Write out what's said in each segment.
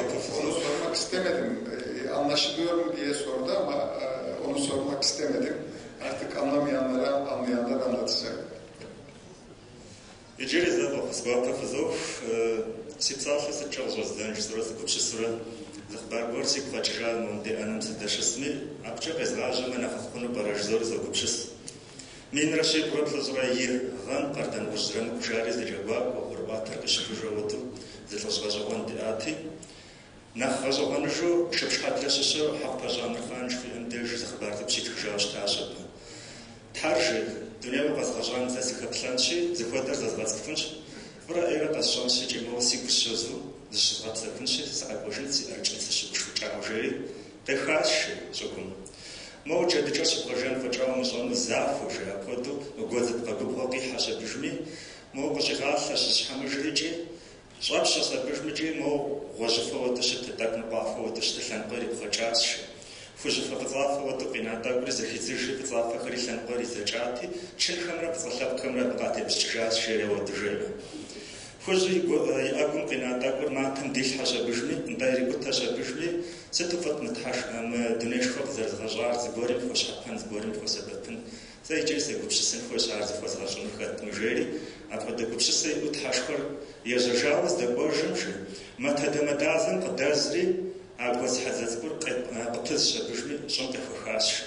Гуапэ Onu фызощӏ. sormak istemedim. Anlaşılıyor mu diye sordu ama onu sormak istemedim. Artık anlamayanlara anlayanlar anlatacak. Иджыри зэ фӏэхъус гуапэ фызох. Си псалъэ сыткӏэ къыщӏэздзэн жысӏэурэ сыгупсысурэ зы хъыбар гуэр сигу къэкӏыжа мобдей ӏэнэм сыдэщысми, абыкӏэ къезгъажьэмэ нэхъыфӏ хъуну пӏэрэ жызори согупсыс. Минрэ щибгъурэ плӏыщӏрэ и гъэм Къардэнгъущӏ Зырамыку жари зы джэгуакӏуэ, ӏуэрыӏуатэр къищыпыжу ауэдэу зы лӏыжь гъэщӏэгъуэн диӏати, нэхъ гъэщӏэгъуэныжу Шыпшхьэблэ щыщу Хьэхъупащӏэ Амырхъан жыхуиӏэм деж зы хъыбар цӏыкӏу щитхыжауэ щытащ абы. Тхьэр жи, дунейуэ къэзгъэщӏам зэ сыхэплъэнщи, зыхуэдэр зэзгъэцӏыхунщ, фӏырэ ӏейрэ къэсщӏэнщи, икӏи моуэ сигу щызу зыщызгъэпсэхунщи, сыкъэкӏуэжынт, си ӏэрыкӏым сыщыгушхукӏауэ жери, къехащ жи щӏыгум. Моуэ джэдыкӏэ щыбгъэжэн фӏэкӏа умыщӏэну захуэу жи, апхуэдэу гуэдзыпкъэ губгъуэ къихьэщ абыжми, моуэ къыщӏигъалъэщ зы щхьэмыжыр икӏи, щӏэпщэщ абыжмикӏи, моуэ гъуэжьыфэ хуэдэу щыт, тӏэкӏу ныкъуафэ хуэдэу щыт лъэныкъуэр ирипхъуэкӏащ жи. Хужьыфэ-фӏыцӏафэ хуэдэу къина тӏэкӏури зэхидзыжри фӏыцӏафэхэри лъэныкъуэр иридзэкӏати, чынхэмрэ фӏыцӏэ лъэпкъхэмрэ абы къатепщӏыкӏыжащ, жери ауэдэу жеӏэ. Хужьу и ӏэгум къина тӏэкӏур матэм дилъхьэщ абыжми, нтӏэ ирикӏутэщ абыжми, сыту фӏыт мы Тхьэш, мы дунейшхуэ къызэрызгъэщӏар, зыгуэрым хуэщхьэпэн, зыгуэрым хуэсэбэпын. Сэ иджыри сегупсысын хуейщ ар зыхуэзгъэщӏыну хэтми, жери, апхуэдэ гупсысэ иӏэу Тхьэшхуэр ежьэжауэ здэкӏуэжым, жи, матэ-дамэдазэм къыдэзри, а гуэдз хьэдзэ цӏыкӏур къыпызщ абыжми, щӏым къехуэхащ, жи.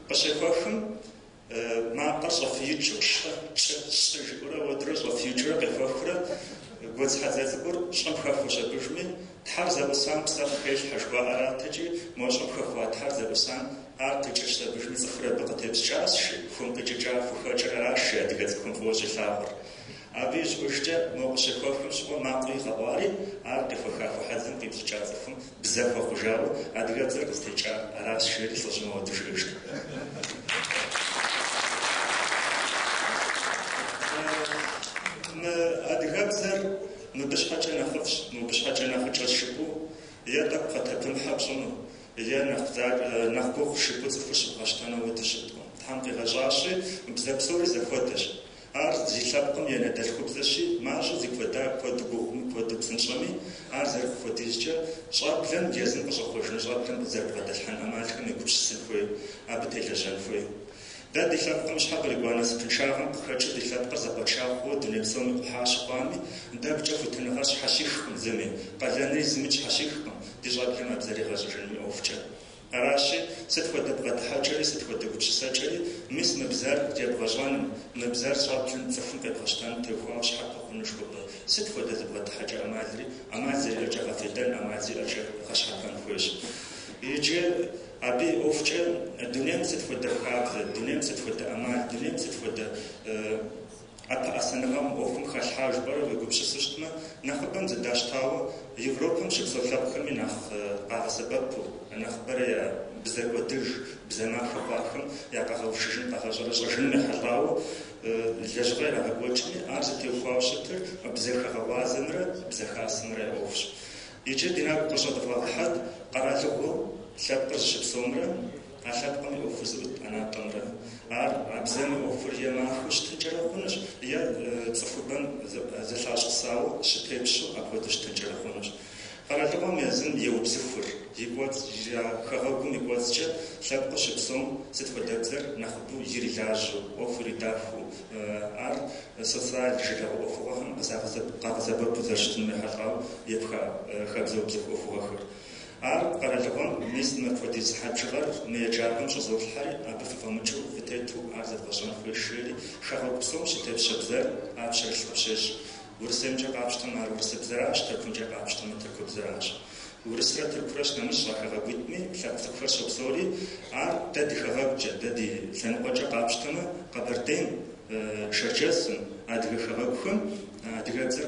Къыщехуэхым, макъыр щӏэфиикӏыу, лӏы, кӏы, щӏы жиӏэурэ ауэдурэ щӏэфиикӏыурэ къехуэхурэ, гуэдз хьэдзэ цӏыкӏур щӏым хэхуэщ абыжми, Тхьэр зэӏусам псэ къыхелъхьэ жыхуаӏэратэкӏи, мо щӏым хэхуа Тхьэр зэӏусам ар къикӏыщ абыжми, цӏыхур абы къытепщӏыкӏащ, жи, хум къикӏыкӏа хухэкӏыр аращ, жи, адыгэ цӏыхум фӏыуэ щӏилъагъур. Абы ищӏыӏужкӏэ мо къыщехуэхым щыгъуэ макъыу игъэӏуари, ар къехуэха ху хьэдзэм къипщӏыкӏа цӏыхум бзэ хуэхъужауэ адыгэбзэр къызытекӏар аращ, жери лӏыжьым ауэдэу жиӏэжт. Мы адыгэбзэр мыбы щхьэкӏэ нэхъыфӏщ, мобы щхьэкӏэ нэхъыкӏэщ жыпӏэу, е тӏэкӏу пхъэтэпымхьэ пщӏыну, е нэхъ гугъу жыпӏэу цӏыхур щыбгъэщтэну ауэдэу щыткъым. Тхьэм къигъэщӏащи, бзэ псори зэхуэдэщ. Ар зи лъэпкъым и анэдэлъхубзэщи, мащӏэу зи куэда, куэду гугъуми, куэду псынщӏэми, ар зэрыхъу хуэдизкӏэ щӏэблэм езым къыщӏэхъуэжыну щӏэблэм къызэрыбгъэдэлъхьэн ӏэмалхэм егупсысын хуей, абы телэжьэн хуей. Дэ ди лъэпкъым щхьэ кърикӏуа насыпыншагъэм къыхэкӏыу ди лъэпкъыр зэкъуэча хъууэ дуней псом икъухьа щыхъуами, дэ абыкӏэ хуитыныгъэр тщхьэщихкъым зыми, къалэнри зыми тщхьэщихкъым ди щӏэблэм а бзэр егъэщӏэжыным и ӏуэхукӏэ. Аращи, сыт хуэдэ бгъэдыхьэкӏэри, сыт хуэдэ гупсысэкӏэри, мис мы бзэр ебгъэщӏэным, мы бзэр щӏэблэм цӏыхум къебгъэщтэным теухуауэ щхьэпэ хъуну жыхуэпӏэ сыт хуэдэ зы бгъэдыхьэкӏэ ӏэмалри, ӏэмал зэриӏэкӏэ гъэфедэн, ӏэмал зиӏэкӏэ гъэщхьэпэн хуейщ. Иджы абы и ӏуэхукӏэ дунейм сыт хуэдэ хабзэ, дунейм сыт хуэдэ ӏэмал, дунейм сыт хуэдэ ӏэпэӏэсэныгъэ мы ӏуэхум хэлъхьа жыпӏэрэ уегупсысу щытмэ, нэхъыбэм зэдащтауэ Европэм щыпсэу лъэпкъхэми нэхъ къагъэсэбэпу, нэхъыбэрэ я бзэ кӏуэдыж, бзэ махэ хъуахэм я къэгъэушыжын, къэгъэщӏэрэщӏэжыным ехьэлӏауэ лэжьыгъэ ирагъэкӏуэкӏми, ар зытеухуауэ щытыр бзэ хэгъэгъуазэмрэ бзэ хасэмрэ я ӏуэхущ. Иджы ди нэгу къыщӏэдвгъэгъэхьэт къэралыгъуэу лъэпкъыр зыщыпсэумрэ а лъэпкъым и ӏуэхур зыӏут ӏэнатӏэмрэ. Ар а бзэм и ӏуэхур е махэу щытынкӏэрэ хъунущ, е цӏыхубэм зэлъащӏысауэ щытепщэу апхуэдэу щытынкӏэрэ хъунущ. Къэралыгъуэм езым еубзыхур, и кӏуэцӏ, я хэгъэгум и кӏуэцӏкӏэ лъэпкъыу щыпсэум сыт хуэдэбзэр нэхъыбэу ирилажьэу, ӏуэху иридахыу, ар социал жылагъуэ ӏуэхугъуэхэм къагъэсэбэпу зэрыщытыным ехьэлӏауэ епха хабзэубзыху ӏуэхугъуэхэр. Ар къэралыгъуэм мис мыпхуэдиз сыхьэт бжыгъэр мы еджапӏэм щӏызолъхьэри, абы фыфӏэмыкӏыу фытету ар зэвгъэщӏэн хуейщ, жери, хэгъэгу псом щытепщэ бзэр а пщэрылъ къыпщещӏ. Урысеймкӏэ къапщтэмэ, ар урысыбзэращ, Тыркумкӏэ къапщтэмэ, тыркубзэращ. Урысрэ тыркурэ щынэмыщӏ а хэгъэгуитӏми лъэпкъ цӏыкӏухэр щопсэури, ар дэ ди хэгъэгукӏэ, дэ ди лъэныкъуэкӏэ къапщтэмэ, Къэбэрдейм, Шэрджэсым, адыгэ хэгъэгухэм адыгэбзэр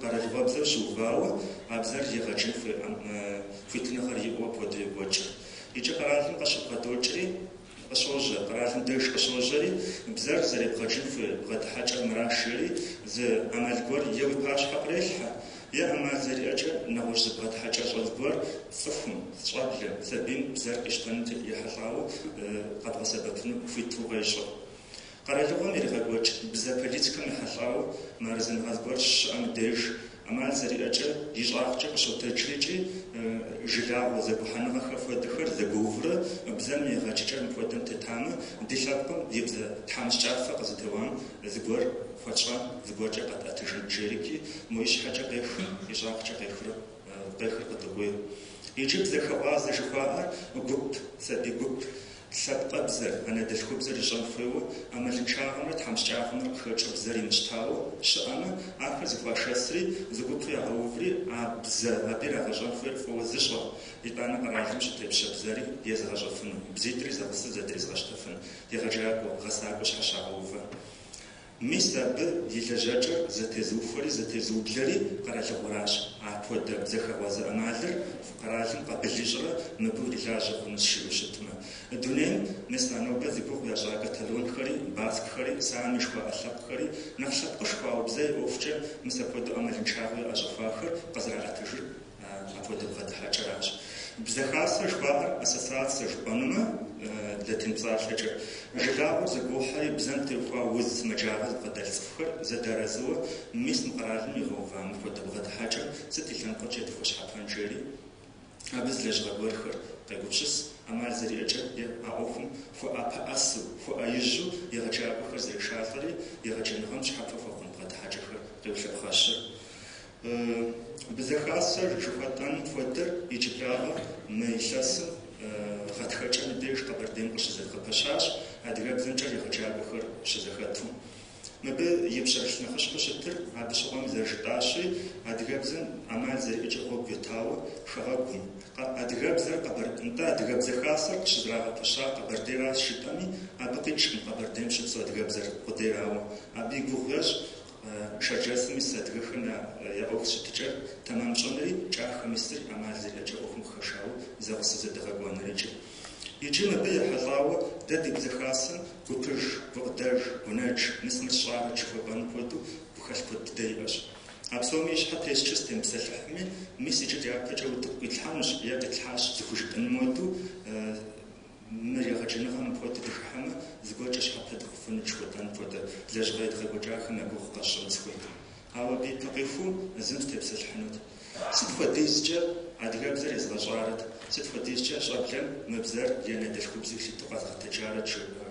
къэралыгъуэбзэу щыувауэ, а бзэр егъэджын хуитыныгъэр иӏэу апхуэдэу йокӏуэкӏ. Иджы къэралым къыщыбгъэдокӏри, къыщожьэ, къэралым деж къыщожьэри, бзэр зэребгъэджын хуей бгъэдыхьэкӏэр мыращ жери, зы ӏэмал гуэр е уи пащхьэ кърелъхьэ, е ӏэмал зэриӏэкӏэ нэгъуэщӏ зы бгъэдыхьэкӏэщӏэ гуэр цӏыхум, щӏэблэм, сабийм бзэр къищтэным ехьэлӏауэ къэбгъэсэбэпыну хуит укъещӏыр. Къэралыгъуэм иригъэкӏуэкӏ бзэ политикэм ехьэлӏауэ мыарэзыныгъэ зыгуэр щыщыӏэм деж. ӏэмал зэриӏэкӏэ и щӏагъкӏэ къыщотэджри икӏи жылагъуэ зэгухьэныгъэхэр хуэдэхэр зэгуэуврэ бзэм и егъэджыкӏэр мыпхуэдэм тетамэ, ди лъэпкъым и бзэ тхьэмыщкӏафэ къызытеуам зыгуэр хуэтщӏэн, зыгуэркӏэ къэтӏэтыжын жерики, мо и щхьэкӏэ къехым, и щӏагъкӏэ къехрэ къехыр къыдокӏуей. Иджы бзэхэгъуазэ жыхуаӏэр гуп, сабий гуп, лъэпкъыбзэр, анэдэлъхубзэр ищӏэн хуейуэ, ӏэмалыншагъэмрэ тхьэмыщкӏагъэмрэ къыхэкӏыу бзэр имыщтауэ щыӏэмэ, ахэр зэхуашэсри, зы гупу ягъэуври, а бзэ абы ирагъэщӏэн хуейр фӏыуэ зыщӏэ, итӏанэ къэралым щытепщэ бзэри езыгъэщӏэфыну, бзитӏри зэгъусэу зэдрезыгъэщтэфын егъэджакӏуэ, гъэсакӏуэ щхьэщагъэувэ. Мис абы и лэжьэкӏэр зэтезыухуэри зэтезыублэри къэралыгъуэращ. Апхуэдэ бзэхэгъуазэ ӏэмалыр къэралым къабыл ищӏрэ мыбы урилажьэ хъунущ жиӏэу щытмэ. Дунейм мис а нобэ зи гугъу ящӏа каталонхэри, баскхэри, сами жыхуаӏэ лъэпкъхэри, нэхъ лъэпкъышхуэ, ауэ бзэ и ӏуэхукӏэ мис апхуэдэу ӏэмалыншагъэу яӏэщӏэхуахэр къызэраӏэтыжыр апхуэдэ бгъэдыхьэкӏэращ. Бзэхасэ жыхуаӏэр ассоциацэ жыпӏэнумэ, латин псалъэкӏэ. Жылагъуэр зэгуохьэри бзэм теухуа уз сымаджагъэ зыбгъэдэлъ цӏыхухэр зэдэарэзыуэ мис мы къэралым игъэува мыпхуэдэ бгъэдыхьэкӏэм сыт и лъэныкъуэкӏэ дыхуэщхьэпэн жери, абы зы лэжьыгъэ гуэрхэр къегупсыс, ӏэмал зэриӏэкӏэ е а ӏуэхум хуэӏэпэӏэсэу, хуэӏэижьу егъэджакӏуэхэр зэрешалӏэри, егъэджэныгъэм щхьэпэ хуэхъун бгъэдыхьэкӏэхэр къеулъэпхъэщыр. Бзэхасэр жыхуэтӏэным хуэдэр иджыблагъэ мы илъэсым гъатхэкӏэм и деж Къэбэрдейм къыщызэдгъэпэщащ, адыгэбзэмкӏэ егъэджакӏуэхэр щызэхэту. Мыбы и пщэрылъ нэхъыщхьэу щытыр, абы щыгъуэм зэрыжытӏащи, адыгэбзэм ӏэмал зэриӏэкӏэ гъуэгу етауэ хэгъэгум. Адыгэбзэр нтӏэ, адыгэбзэ хасэр къыщызэрагъэпэщар Къэбэрдейращ жытӏэми, абы къикӏкъым Къэбэрдейм щыпсэу адыгэбзэр къудейрауэ. Абы и гугъу ещӏ Шэрджэсым ис адыгэхэм я ӏуэху щытыкӏэр тэмэм щӏынри, Кӏахэм исыр ӏэмал зэриӏэкӏэ ӏуэхум къыхэшауэ зэгъусэу зэдэгъэкӏуэнырикӏи. Иджы мыбы ехьэлӏауэ дэ ди бзэхасэм гупыж, гукъыдэж, гунэдж, мис мыр сщӏарэт жыхуэпӏэным хуэдэу гухэлъ куэд дыдэ иӏэщ. А псоми и щхьэ тесчу сытемыпсэлъыхьми, мис иджы дяпэкӏэ утыку къитлъхьэнущ е къитлъхьащ зыхужытӏэным хуэдэу, Мы егъэджэныгъэм мыпхуэдэу дыхыхьэмэ, зыгуэркӏэ щхьэпэ дыхъуфынут жыхуэтӏэн хуэдэ лэжьыгъэ едгъэкӏуэкӏахэм я гугъу къэсщӏын сыхуейт. Ауэ абы ипэ къихуэу зым сытепсэлъыхьынут. Сыт хуэдизкӏэ адыгэбзэр езгъэщӏарэт, сыт хуэдизкӏэ щӏэблэм мы бзэр и анэдэлъхубзэу илъытэу къэзгъэтэджарэт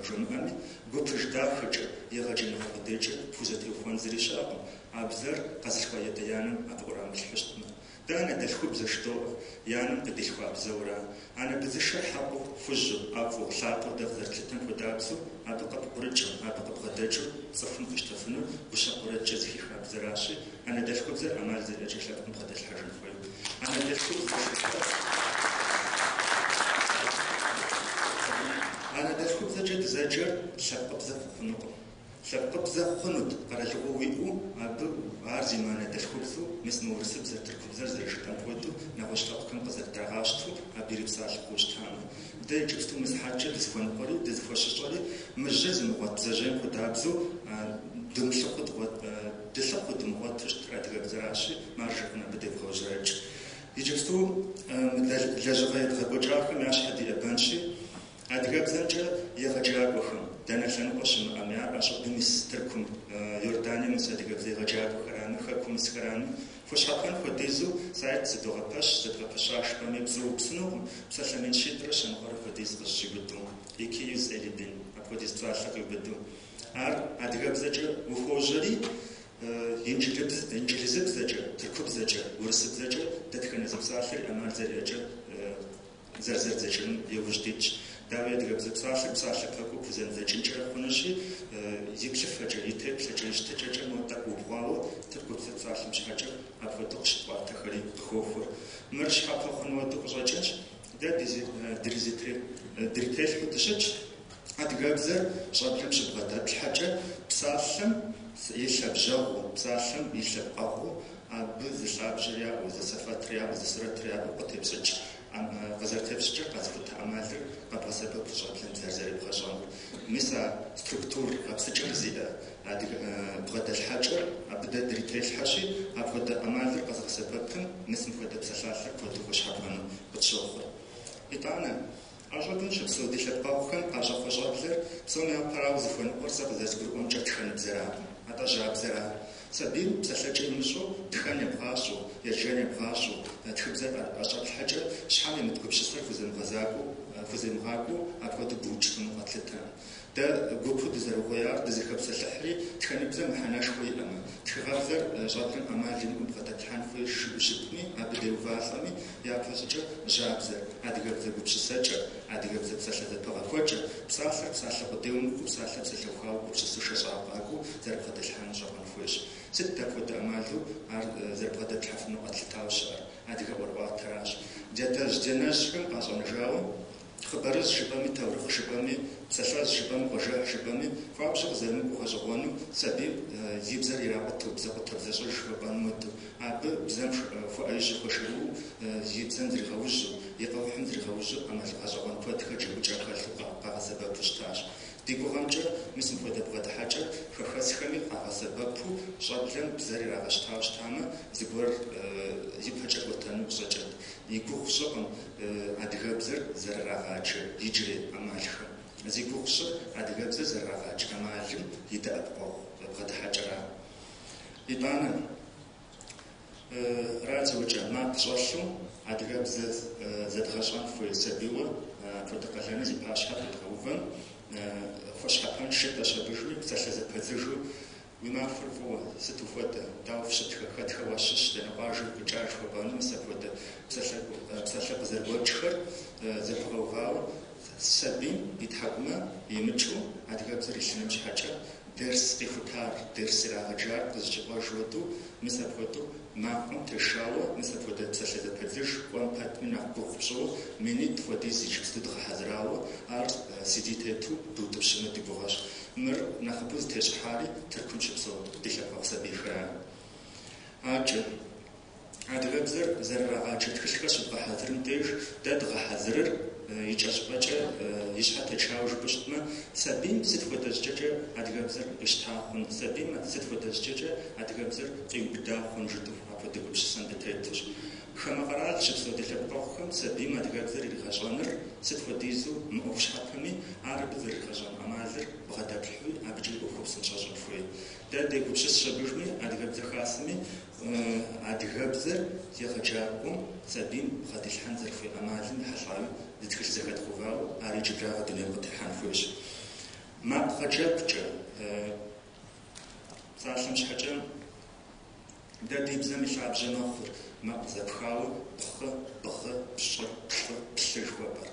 жомыӏэми, гупыж дахэкӏэ, егъэджэныгъэ къудейкӏэ пхузэтеухуэн зыри щыӏэкъым, а бзэр къэзылъхуа адэ-анэм абы ӏурамылъхьэу щытмэ. Дэ анэдэлъхубзэ жыдоӏэ, и анэм къыдилъхуа бзэура. Анэ быдзышэр хьэкъыу, хужьу, ӏэфӏу, лъапӏэу дэ къызэрытлъытэм хуэдабзэу, абы къыпкърыкӏыу, абы къыбгъэдэкӏыу цӏыхум къищтэфынур гущэкъу уэрэдкӏэ зыхиха бзэращи, анэдэлъхубзэр ӏэмал зэриӏэкӏэ лъэпкъым бгъэдэлъхьэжын хуейуэ. Анэдэлъхубзэкӏэ дызэджэр лъэпкъыбзэ хъунукъым. Лъэпкъыбзэ хъунут къэралыгъуэ уиӏэу, абы ар зимыанэдэлъхубзэу, мис мы урысыбзэр, тыркубзэр зэрыжытӏэм хуэдэу, нэгъуэщӏ лъэпкъхэм къызэрыдагъащтэу, абы ирипсалъэ хъууэ щытамэ. Дэ иджыпсту мы сыхьэткӏэ дызыхуэныкъуэри, дызыхуэщыщӏэри, мы жьы зымыгъуэт бдзэжьейм хуэдабзэу дылъыхъуу дымыгъуэту щытыр адыгэбзэращи, маржэ хъун абы девгъэужьэрэкӏ. Иджыпсту мы лэжьыгъэ едгъэкӏуэкӏахэм я щхьэ диӏэбэнщи, Адыгэбзэмкӏэ егъэджакӏуэхэм, дэнэ лъэныкъуэ щымыӏэми, ар ӏэщӏыбым ис Тыркум, Иорданием ис адыгэбзэ егъэджакӏуэхэрами, хэкум исхэрами, хуэщхьэпэн хуэдизу сайт зыдогъэпэщ, зэдгъэпэща жыпӏэми пцӏы упсынукъым, псалъэ 750 хуэдиз къызэщӏиубыдэу, 250 000, апхуэдиз псалъэ къиубыду. Ар адыгэбзэкӏэ ухуожьэри, инджылызыбзэкӏэ, тыркубзэкӏэ, урысыбзэкӏэ дэтхэнэ зы псалъэри ӏэмал зэриӏэкӏэ зэрызэрдзэкӏыным иужь дитщ. Дауи, адыгэбзэ псалъэр псалъэ пэкӏуэу пхузэмыдзэкӏынкӏэрэ хъунущи, и плъыфэкӏэ, и теплъэкӏэ, и щытыкӏэкӏэ моуэ тӏэкӏу убгъуауэ тыркубзэ псалъэм щхьэкӏэ апхуэдэу къыщытӏуатэхэри къыхохуэр. Мыр щхьэпэ хъун хуэдэу къыщӏэкӏынщ. Дэ дрителъхьэу дыщытщ. Адыгэбзэр щӏэблэм щыбгъэдэплъхьэкӏэ псалъэм и лъабжьэгъуу, псалъэм и лъэпкъэгъуу, абы зы лъабжьэр яӏэу, зы сэфэтыр яӏэу, зы сурэтыр яӏэу къытепщӏыкӏ. Къызэрытепщӏыкӏыр къэзыхутэ ӏэмалыр къэбгъэсэбэпу щӏэблэм бзэр зэребгъэщӏэнур. Мис а структур гъэпсыкӏэр зиӏэ адыгэ бгъэдэлъхьэкӏэр абы дэ дрителъхьэщи, апхуэдэ ӏэмалыр къэзыгъэсэбэпым мис мыпхуэдэ псалъалъэр куэду хуэщхьэпэну къытщохъур. Итӏанэ, ӏэщӏыбым щыпсэу ди лъэпкъэгъухэм къащӏэхъуэ щӏэблэр псом япэрауэ зыхуэныкъуэр сэ къызэрызгурыӏуэмкӏэ тхэныбзэракъым, атӏэ жьабзэра. Сабийм псэлъэкӏэ имыщӏэу тхэн ебгъащӏэу, еджэн ебгъащӏэу, тхыбзэр ӏэщӏэплъхьэкӏэ щхьэм имыт гупсысэр хуземыгъакӏуэу апхуэдэу быукӏ хъуну къэтлъытэм. Дэ гупу дызэрыгъуеяр дызыхэпсэлъыхьри тхэныбзэм мыхьэнэшхуэ иӏэмэ, тхыгъэбзэр щӏэблэм ӏэмал имыӏэу бгъэдэплъхьэн хуейщ жыӏэу щытми, абы деувалӏэми, япэщӏыкӏэ жьабзэр, адыгэбзэ гупсысэкӏэр, адыгэбзэ псалъэ зэпыгъэхуэкӏэр, псалъэр псалъэ къудейуэ мыхъуу, псалъэр псалъэухауэ гупсысэу шэщӏауэ къакӏуэу зэрыбгъэдэлъхьэну щӏэкъун хуейщ. Сыт дапхуэдэ ӏэмалу ар зэрыбгъэдэплъхьэфыну къэтлъытауэ щыӏэр? Адыгэ ӏуэрыӏуатэращ. Дядэжь-дянэжьхэм къащӏэныжауэ, хъыбарыжь жыпӏэми, таурыхъ жыпӏэми, псалъэжь жыпӏэми, къуажэхь жыпӏэми, хуабжьу къызэрымыкӏуэу гъэщӏэгъуэну сабийм и бзэр иракъутэу, бзэкъутэ, бзэщӏэж жыхуэпӏэным хуэдэу, абы бзэм хуэӏэижьу, хуэшэрыуэу, и бзэм зригъэужьу, и къэухьым зригъэужьу ӏэмал гъэщӏэгъуэн куэдхэр джэгукӏэ хэлъу къагъэсэбэпу щытащ. Ди гугъэмкӏэ, мис мыпхуэдэ бгъэдыхьэкӏэр хэхэсхэми къагъэсэбэпу щӏэблэм бзэр ирагъэщтауэ щытамэ, зыгуэр ипэкӏэ кӏуэтэну къыщӏэкӏынт. И гугъу сщӏыкъым адыгэбзэр зэрырагъаджэ иджырей ӏэмалхэм. Зи гугъу сщӏыр адыгэбзэр зэрырагъадж ӏэмалым и дэӏэпыкъуэгъу бгъэдыхьэкӏэра. Итӏанэ, радиокӏэ макъ щӏэлъу адыгэбзэ зэдгъэщӏэн хуей сабийуэ апхуэдэ къалэныр зи пащхьэ къидгъэувэм хуэщхьэпэн жытӏэщ абыжми, псалъэ зэпэдзыжу уи махуэр фӏыуэ, сыт ухуэдэ, дауэ фыщытхэ, хэтхэ уащыщ, дэнэ къуажэ укъикӏа жыхуэпӏэну мис апхуэдэ псалъэ къызэрыгуэкӏхэр зэпыгъэувауэ сабийм и тхьэкӏумэ имыкӏыу адыгэбзэр илъыным щхьэкӏэ дерс къихутар, дерс ирагъэджар къызэщӏикъуэж хуэдэу, мис апхуэдэу макъым тешауэ, мис апхуэдэ псалъэ зэпэдзыж кӏуэм пэтми нэхъ гугъу пщӏыуэ, минитӏ хуэдиз иджыпсту дгъэхьэзырауэ, ар CD тету дутӏыпщыну ди гугъэщ. Мыр нэхъыбэу зытещӏыхьари Тыркум щыпсэу ди лъэпкъэгъу сабийхэра. Адэкӏэ, адыгэбзэр зэрырагъаджэ тхылъхэр щыбгъэхьэзырым деж дэ дгъэхьэзырыр икӏэщӏыпӏэкӏэ и щхьэ течауэ жыпӏэу щытмэ, сабийм сыт хуэдэ щӏыкӏэкӏэ адыгэбзэр къищта хъун, сабийм сыт хуэдэ щӏыкӏэкӏэ адыгэбзэр къиубыда хъун жытӏэу апхуэдэ гупсысэм дытетущ. Хамэ къэрал щыпсэу ди лъэпкъэгъухэм сабийм адыгэбзэр иригъэщӏэныр сыт хуэдизу мыӏуэху щхьэпэми, ар абы зэрыригъэщӏэн ӏэмалыр бгъэдэплъхьуи абыкӏэ и ӏуэхур псынщӏэ щӏын хуей. Дэ дегупсысщ абыжми, Адыгэбзэ Хасэми адыгэбзэр егъэджакӏуэм сабийм бгъэдилъхьэн зэрыхуей ӏэмалым ехьэлӏауи зы тхылъ зэхэдгъэувауэ ар иджыблагъэ дунейм къытехьэн хуейщ. Макъ гъэджэгукӏэ, псалъэм щхьэкӏэ, дэ ди бзэм и лъабжьэ мэхъур макъ зэпхауэ пхъы, бгъы, пщӏы, плӏы, плъы жыхуэпӏэр.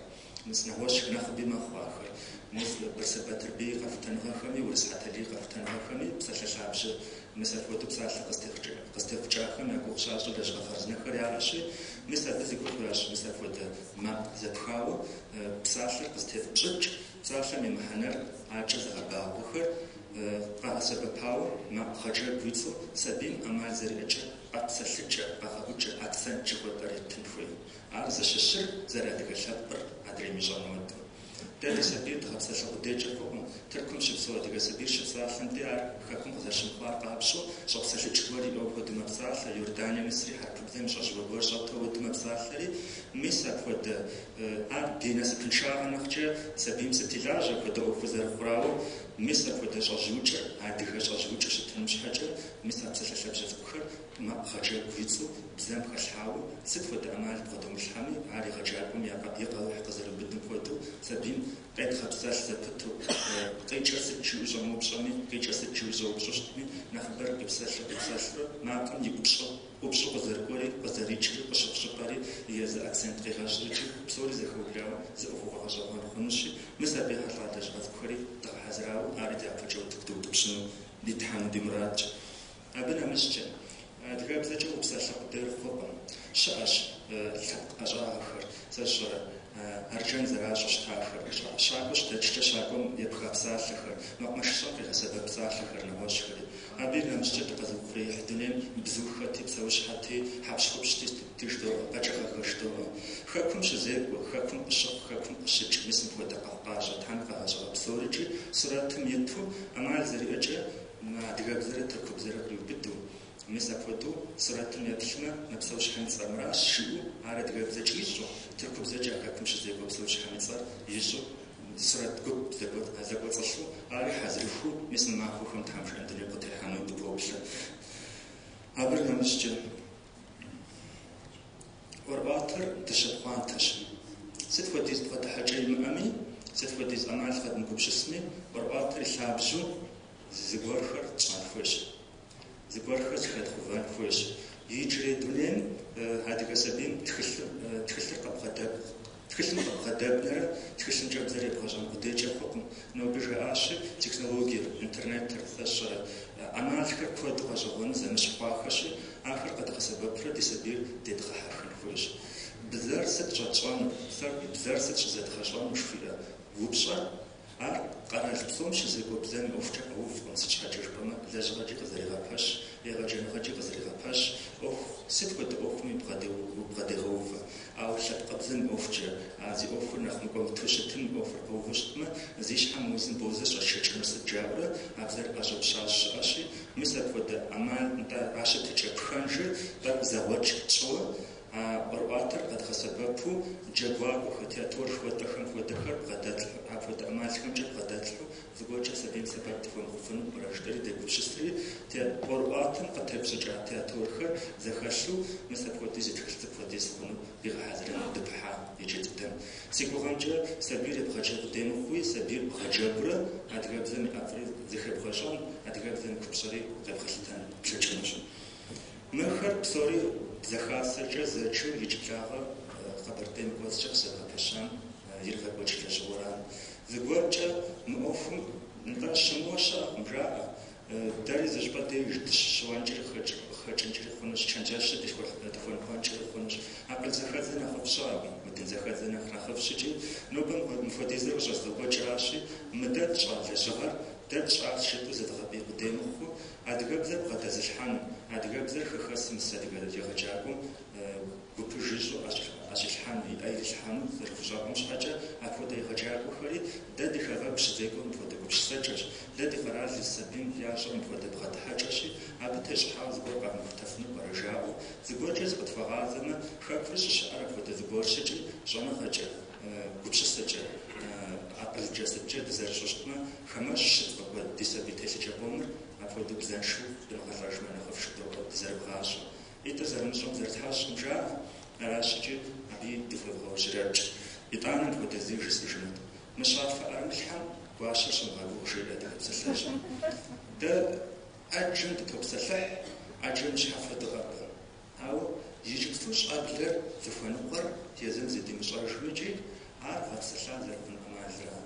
Мис нэгъуэщӏ нэхъыби мэхъу ахэр. Мис Бырсыр Батырбий и къэхутэныгъэхэми, Урыс Хьэталий и къэхутэныгъэхэми псалъэ лъабжьэ мис апхуэдэу псалъэ къызытехъукӏахэм я гугъу щащӏу лэжьыгъэ хъарзынэхэр яӏэщи, мис абы зи гугъу ящӏ мис апхуэдэ макъ зэпхауэ псалъэр къызытепщӏыкӏ, псалъэм и мыхьэнэр акӏэ зыгъэбагъуэхэр къагъэсэбэпауэ макъ гъэджэгу и цӏэу сабийм ӏэмал зэриӏэкӏэ къэпсэлъыкӏэ, къэгъэӏукӏэ, акцент жыхуэтӏэр еттын хуей. Ар зыщыщыр зэрыадыгэ лъэпкъыр адрейм ищӏэн хуэдэу. Дэ ди сабийр дгъэпсалъэ къудейкӏэ хъукъым. Тыркум щыпсэу адыгэ сабийр щыпсалъэм де ар хэкум къызэрыщымыхъуар къапщӏэу, щӏэпсэлъыкӏ гуэр иӏэу хуэдэу мэпсалъэ, Иорданием исри хьэрыпыбзэм и щӏэжьыуэ гуэр щӏэту хуэдэу мэпсалъэри, мис апхуэдэ ар ди насыпыншагъэ нэхъкӏэ сабийм сыт и лажьэ апхуэдэ ӏуэхур зэрыхъурауэ, мис апхуэдэ щӏэжьыукӏыр адыгэ щӏэжьыукӏыу щытыным щхьэкӏэ, мис а псалъэ лъабжьэ цӏыкӏухэр макъ гъэджэгу и цӏэу бзэм хэлъхьауэ, сыт хуэдэ ӏэмал бгъэдомылъхьэми, ар егъэджакӏуэм и къэухь къызэрыубыдым хуэдэу, сабийм къедгъэпсэлъ зэпыту, къикӏыр сыт жиӏэу щӏэмыупщӏэми, къикӏыр сыт жиӏэу щӏэупщӏэу щытми, нэхъыбэр къипсэлъу-къипсэлъурэ, макъым и ӏупщӏу, ӏупщӏу къызэрыкӏуэри, къызэрикӏри, къыщыхъу щӏыпӏэри, езы акцент къигъэщӏрикӏи, псори зэхэублауэ зы ӏуэхугъуэ гъэщӏэгъуэн хъунущи, мис абы ехьэлӏа лэжьыгъэ цӏыкӏухэри дгъэхьэзырауэ, ари дяпэкӏэ утыку дыутӏыпщыну дитхьэну ди мурадщ. Абы нэмыщӏкӏэ, адыгэбзэкӏэ упсалъэ къудейр хъукъым. Щыӏэщ лъэпкъ ӏэщӏагъэхэр, сэ сщӏэрэ, арджэн зэращӏу щытахэр, щакӏуэ щыдэкӏкӏэ щакӏуэм епха псалъэхэр, мэкъумэшыщӏэм къигъэсэбэп псалъэхэр, нэгъуэщӏхэри. Абы нэмыщӏкӏэ дыкъэзыухъуреихь дунейм бзухэти, псэущхьэти, хьэпщхупщти сытти жыдоӏэ, къэкӏыгъэхэр жыдоӏэ. Хэкум щызекӏуэ, хэкум къыщыхъу, хэкум къыщыкӏ, мис мыпхуэдэ къэхъукъащӏэ Тхьэм къигъэщӏыгъэ псорикӏи сурэтым иту, ӏэмал зэриӏэкӏэ, адыгэбзэрэ тыркубзэрэ къриубыдэу, мис апхуэдэу сурэтым еплъмэ, мы псэущхьэм и цӏэр мыращ жиӏэу, ар адыгэбзэкӏэ ищӏэу, тыркубзэкӏэ а хэкум щызекӏуэ псэущхьэм и цӏэр ищӏэу, сурэт гуп зэкӏуэцӏылъу, ари хьэзырыхуу, мис мы махуэхэм Тхьэм жиӏэм дунейм къытехьэну дыпоплъэ. Абы нэмыщӏкӏэ ӏуэрыӏуатэр дыщэ пхъуантэщ. Сыт хуэдиз бгъэдыхьэкӏэ имыӏэми, сыт хуэдиз ӏэмал къэдмыгупсысми, ӏуэрыӏуатэр и лъабжьэу зыгуэрхэр тщӏэн хуейщ, зыгуэрхэр зэхэдгъэувэн хуейщ. Иджырей дунейм адыгэ сабийм тхылъыр къыбгъэдэб тхылъым къыбгъэдэбнэрэ тхылъымкӏэ бзэр ебгъэщӏэн къудейкӏэ хъукъым. Нобэ жаӏащи, технологиер, интернетыр, сэ сщӏэрэ ӏэмалхэр куэду гъэщӏэгъуэну зэмыщхь хъуахэщи, ахэр къэдгъэсэбэпрэ ди сабийр дедгъэхьэхын хуейщ. Бзэр сыт щӏэтщӏэнур, бзэр сыт щӏызэдгъэщӏэнур жыхуиӏэ упщӏэр, ар къэрал псом щызекӏуэ бзэм и ӏуэхукӏэ къэувкъым, сыт щхьэкӏэ жыпӏэмэ, лэжьыгъэкӏи къызэрегъэпэщ, егъэджэныгъэкӏи къызэрегъэпэщ, ӏуэху, сыт хуэдэ ӏуэхуми бгъэдегъэувэ. Ауэ лъэпкъыбзэм и ӏуэхукӏэ, а зи ӏуэхур нэхъ мыкӏуэмытэу щытым и ӏуэхур къэуву щытмэ, зи щхьэ мыузым бозэ щӏэтшэкӏыну сыт жаӏэурэ, а бзэр ӏэщӏыб щащӏ щыӏэщи, мис апхуэдэ ӏэмал, нтӏэ, а щытыкӏэ пхэнжыр тӏэкӏу зэгъуэкӏ тщӏыуэ, а ӏуэрыӏуатэр къэдгъэсэбэпу джэгуакӏуэхэр, театр жыхуэтӏэхэм хуэдэхэр бгъэдэтлъхьэу, апхуэдэ ӏэмалхэмкӏэ бгъэдэтлъхьэу зыгуэркӏэ сабийм сэбэп дыхуэмыхъуфыну пӏэрэ жытӏэри дегупсысри, ӏуэрыӏуатэм къытепщӏыкӏа театрхэр зэхэлъу мис апхуэдэу зы тхылъ цӏыкӏу хуэдиз хъуну игъэхьэзырыну дыпыхьа иджы дыдэм. Си гугъэмкӏэ, сабийр ебгъэджэ къудей мыхъууи, сабийр бгъэджэгурэ адыгэбзэм и ӏэфӏри зыхебгъэщӏэн, адыгэбзэм и купщӏэри къебгъэлъытэн плъэкӏынущ. Мыхэр псори Бзэ Хасэкӏэ зэджэу иджыблагъэ Къэбэрдейм кӏуэцӏкӏэ къызэдгъэпэщам иригъэкӏуэкӏ лэжьыгъэра. Зыгуэркӏэ мы ӏуэхум нтӏэ щымыуэ щыӏэкъым, жаӏэ. Дэри зыщӏыпӏэ деж дыщыщыуэнкӏэри къыхэкӏынкӏэри хъунущ, чэнджэщыр дыхуэныкъуэнкӏэри хъунущ. Акъыл зэхэдзэ нэхъыфӏ щыӏэкъым, удын зэхэдзэ нэхъ нэхъыфӏщ икӏи нобэ мыпхуэдизыр къыщӏэзгъэкӏуэкӏращи, мы дэ тщӏа лэжьыгъэр дэ тщӏащ жытӏэу зыдгъэпӏий къудей мыхъуу, адыгэбзэр бгъэдэзылъхьэну, адыгэбзэр хэхэсым ис адыгэ егъэджакӏуэм гупыж ищӏу ӏэщӏилъхьэну, и ӏэ ирилъхьэну зэрыхущӏэкъум щхьэкӏэ, апхуэдэ егъэджакӏуэхэри дэ ди хэгъэгу щызекӏуэр мыпхуэдэ гупсысэкӏэщ, дэ ди къэрал ис сабийм ящӏэр мыпхуэдэ бгъэдыхьэкӏэщи, абы тещӏыхьауэ зыгуэр къэвмыхутэфыну пӏэрэ жаӏэу, зыгуэркӏэ зыкъытхуагъазэмэ, хэкур щӏыщыӏэр апхуэдэ зыгуэрщ икӏи щӏэныгъэкӏэ, гупсысэкӏэ, акъылкӏэ сыткӏэ дызэрыщӏэу щытмэ, хамэщӏ щытфӏэкӏуэд ди сабий телъыджэ къомыр апхуэдэу бзэншэу дымыгъэлӏэжмэ нэхъыфӏ жыдоӏэ дызэрыбгъащӏэ. Итӏыр зэрымыщӏэм зэрытхьэщӏкъым жаӏэ, аращ икӏи абыи дыхуевгъэужьрэкӏ. Итӏанэ мыпхуэдэ зыи жысӏэжынут. Мыщафэ ӏэрымылъхьэм гуащэр щымыгъэгугъ жеӏэ адыгэ псалъэжьым. Дэ ӏэджэм дытопсэлъыхь, ӏэджэм и щхьэфэ дыгъэбэ. Ауэ иджыпсту щӏэблэр зыхуэныкъуэр езым зыдимыщӏэжмикӏи, ар гъэпсэлъа зэрыхъун ӏэмалра.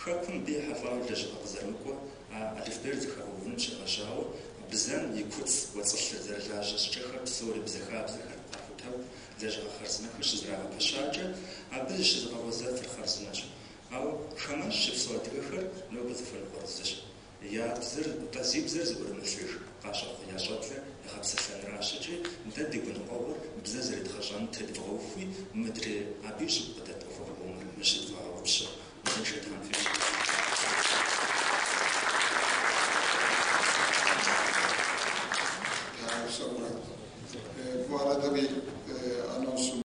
Хэкум мыбы ехьэлӏауэ лэжьыгъэ къызэрымыкӏуэ а алыфбейр зэхэгъэувыным щегъэжьауэ, бзэм и куцӏ кӏуэцӏылъыр, зэрылажьэ щӏыкӏэхэр псори, бзэ хабзэхэр къахутэу лэжьыгъэ хъарзынэхэр щызэрагъэпэщакӏэ, абы зыщызыгъэгъуэзэфыр хъарзынэщ. Ауэ хамэщӏ щыпсэу адыгэхэр нобэ зыхуэныкъуэр зыщ. Я бзэр, нтӏэ, зи бзэр зыӏурымылъыж къащӏэхъуэ я щӏэблэр егъэпсэлъэнращ икӏи дэ ди гуныкъуэгъуэр бзэ зэредгъэщӏэным тедвгъэухуи, мыдрей абы и щӏыб къыдэт ӏуэхугъуэ къомыр зыщыдвгъэгъэгъупщэ. Узыншэ Тхьэм фищӏ.